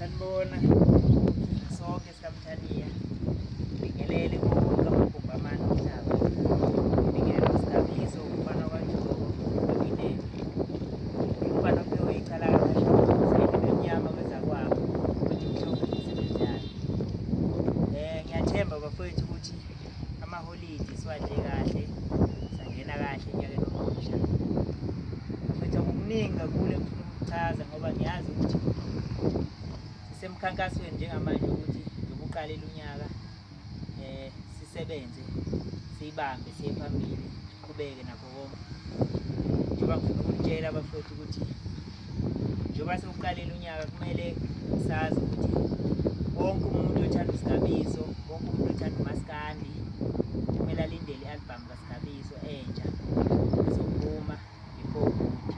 Sanibona sonke sikaMthaniya. Ngibingelele kuwo wonke amagumbi amane omhlaba. Ngibingelele uSigabiso umfana kwaNjoko Eminene. Umfana ophiwe icala kaMashabuza indebe emnyama kwezakwabo kodwa imhlophe imisebenzi yakhe. Ngiyathemba bafowethu ukuthi amaholidi siwadle kahle sangena kahle enyakeni omusha. Bafowethu akukuningi kakhulu engifuna ukukuchaza ngoba ngiyazi ukuthi sisemkhankasweni njengamanje ukuthi njengoba uqalile unyaka sisebenze siyibambe siye phambili siqhubeke nakho konke. Njengoba ngifuna ukunitshela bafowethu ukuthi njengoba sewuqalile unyaka kumele sazi ukuthi wonke umuntu othanda uSigabiso, wonke umuntu othanda uMaskandi kumele alindele i-album kaSigabiso entsha ezophuma before uGudi.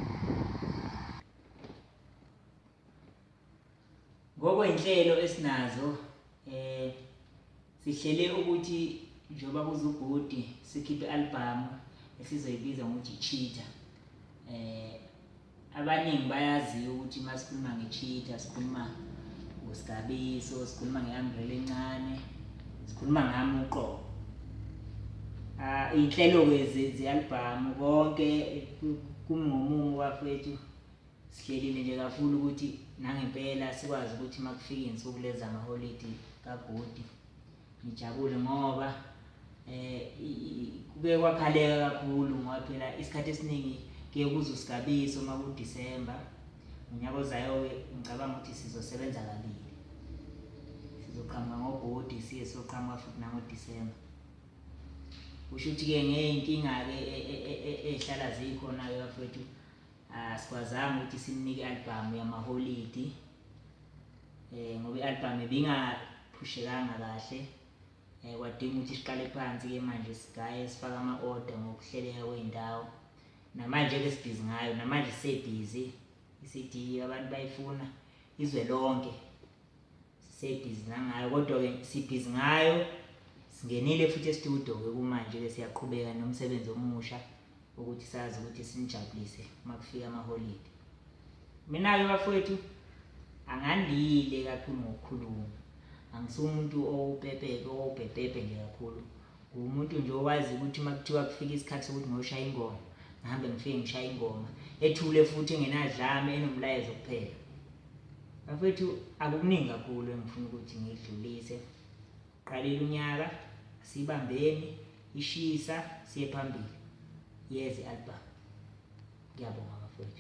Ngokwey'nhlelo esinazo sihlele ukuthi njengoba kuza uGudi sikhiphe i-albhamu esizoyibiza ngokuthi i-Cheetah. Abaningi bayazi ukuthi uma sikhuluma nge-Cheetah sikhuluma ngoSigabiso, sikhuluma nge-umbrella encane, sikhuluma ngami uqobo. Iy'nhlelo-ke ze-albhamu konke kumi ngomumo bafowethu. Sihlelile nje kakhulu ukuthi nangempela sikwazi ukuthi uma kufika iy'nsuku lezi zamaholidi kaGudi ngijabule ngoba kuke kwakhaleka kakhulu ngoba phela isikhathi esiningi kuye kuze uSigabiso uma kuDisemba. Ngonyaka ozayo-ke ngicabanga ukuthi sizosebenza kabili, sizoqhamuka ngoGudi siye siyoqhamuka futhi nangoDisemba. Kusho ukuthi-ke ngey'nkinga-ke ey'hlala zikhona-ke bafowethu, asikwazanga ukuthi simnike i-albhamu yamaholidi ngoba i-albhamu ibingaphushekanga kahle. Kwadinga ukuthi siqale phansi-ke manje sigaye sifake ama-order ngokuhleleka kwey'ndawo. Namanje-ke sibhizi ngayo, namanje sisebhizi i-CD abantu bayifuna izwe lonke, sisebhizi nangayo kodwa-ke sibhizi ngayo. Singenile futhi e-studio-ke kumanje-ke siyaqhubeka nomsebenzi omusha ukuthi sazi ukuthi sinijabulise uma kufika amaholidi. Mina-ke bafowethu angandile kakhulu ngokukhuluma, angisuye umuntu owupepeke owubhebhebhe nje kakhulu. Ngumuntu nje owazi ukuthi uma kuthiwa kufika isikhathi sokuthi ngiyoshaya ingoma, ngihambe ngifike ngishaye ingoma ethule futhi engenadlame enomlayezo kuphela. Bafowethu akukuningi kakhulu engifuna ukuthi ngidlulise. Qalile unyaka, asiyibambeni ishisa siye phambili. Iyeza i-album. Ngiyabonga bafowethu.